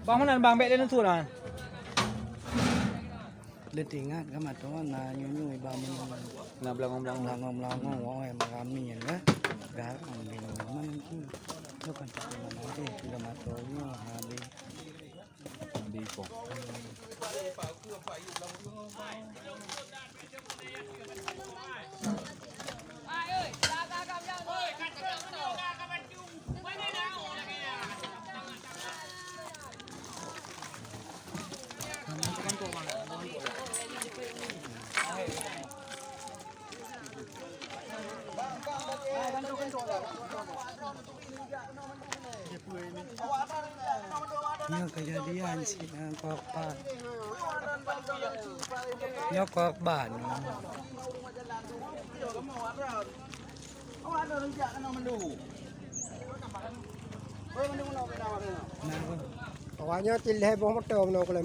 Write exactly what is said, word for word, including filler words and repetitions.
Bang, meunan, Bang, bèk lé neusura. Leutingat ka mantong na nyunyui bak meunyoe. Na beulangong-beulangong. Beulangong-beulangong, wah, eh, meurami nyan, eh. Garang di mana tu? Tu kan tak ada mana, eh, sudah mantong nyoe habis. Habis kok. Nyoe keujadian si, eh, korban. Nyoe korban. Nah, awaknyan tilèe boh moto meunoe